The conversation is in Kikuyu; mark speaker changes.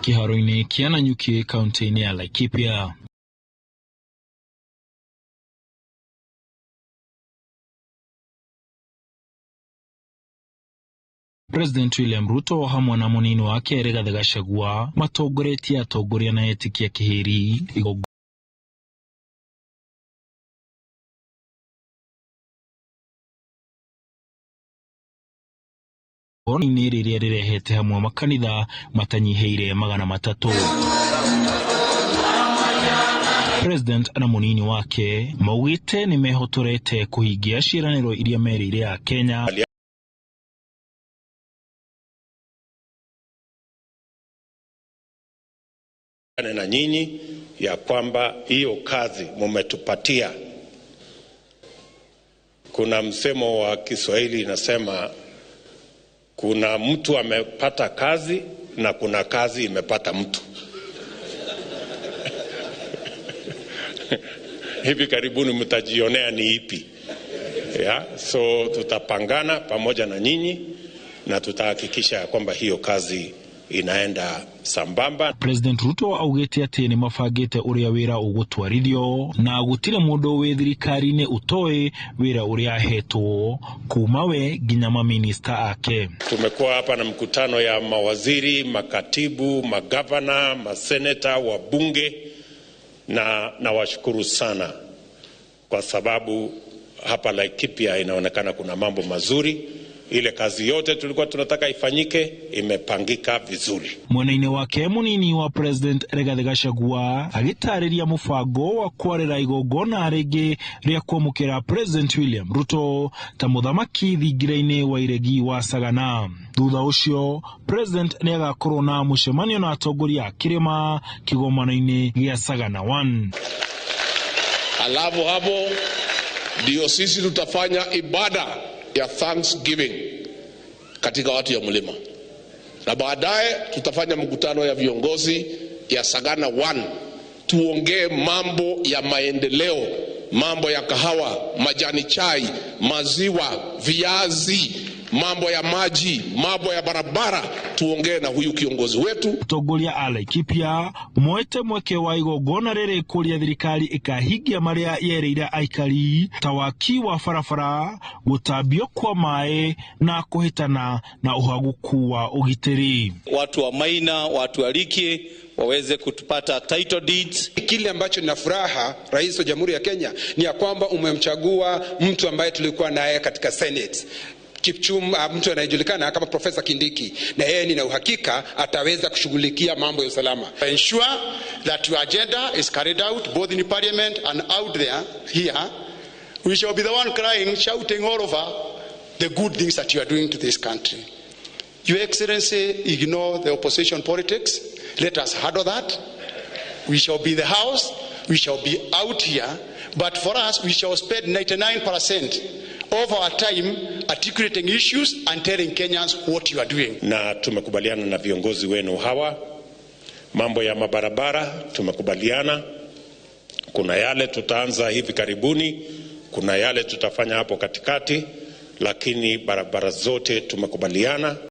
Speaker 1: Kĩharo-inĩ kĩa Nanyuki kaunti-inĩ ya Laikipia. President William Ruto hamwe na munini wake Rigathi Gachagua matongoretie atongoria na etikia kĩhĩri igongona-inĩ rĩrĩa rĩrehete hamwe makanitha matanyihĩire 300. President na munini wake maugĩte nĩ mehotorete kũhingia ciĩranĩro iria merĩire a Kenya.
Speaker 2: Na nyinyi ya kwamba hiyo kazi mumetupatia. Kuna msemo wa Kiswahili inasema kuna mtu amepata kazi na kuna kazi imepata mtu. Hivi karibuni mtajionea ni ipi. Yeah, so tutapangana pamoja na nyinyi na tutahakikisha kwamba hiyo kazi inaenda sambamba.
Speaker 1: President Ruto augite ati ni mabangite uria wira ugutwarithio na gutire mundu wi thirikari-ini utoe wira uria ahetwo kuma we nginya maminista ake.
Speaker 2: Tumekuwa hapa na mkutano ya mawaziri, makatibu, magavana, maseneta, wabunge na nawashukuru sana kwa sababu hapa Laikipia inaonekana kuna mambo mazuri. Ile kazi yote tulikuwa tunataka ifanyike imepangika vizuri.
Speaker 1: Mwena-inĩ wake munini wa President Rigathi Gachagua agĩtarĩria mũbango wa kwarĩra igongona rĩngĩ rĩa kwamũkĩra President William Ruto ta mũthamaki thingira-inĩ wa iregi wa Sagana. Thutha ũcio President nĩ agakorwo na mũcemanio na atongoria a kĩrĩma kĩgomano-inĩ gĩa Sagana 1.
Speaker 3: Alafu hapo ndio sisi tutafanya ibada ya Thanksgiving katika watu ya mlima, na baadaye tutafanya mkutano ya viongozi ya Sagana 1, tuongee mambo ya maendeleo, mambo ya kahawa, majani chai, maziwa, viazi, mambo ya maji, mambo ya barabara, tuongee na huyu kiongozi wetu.
Speaker 1: Atongoria a Laikipia moete mweke wa igongona rĩrĩ kũrĩa thirikari ĩkahingia marĩa yerĩire aikari ta waki wa barabara, gũtambio kwa maĩ na kũhĩtana na ũhagũku wa ũgitĩri.
Speaker 4: Watu wa Maina, watu wa Liki waweze kutupata title deeds.
Speaker 5: Kile ambacho nina furaha, Rais wa Jamhuri ya Kenya, ni ya kwamba umemchagua mtu ambaye tulikuwa naye katika Senate, Kipchumba, mtu anayejulikana kama Profesa Kindiki, na yeye nina uhakika ataweza kushughulikia mambo ya usalama.
Speaker 6: Ensure that your agenda is carried out both in parliament and out there here. We shall be the one crying, shouting all over the good things that you are doing to this country. Your Excellency, ignore the opposition politics. Let us handle that. We shall be the house, we shall be out here, but for us, we shall spend 99% of our time articulating issues and telling Kenyans what you are doing.
Speaker 2: Na tumekubaliana na viongozi wenu hawa, mambo ya mabarabara tumekubaliana, kuna yale tutaanza hivi karibuni, kuna yale tutafanya hapo katikati, lakini barabara zote tumekubaliana.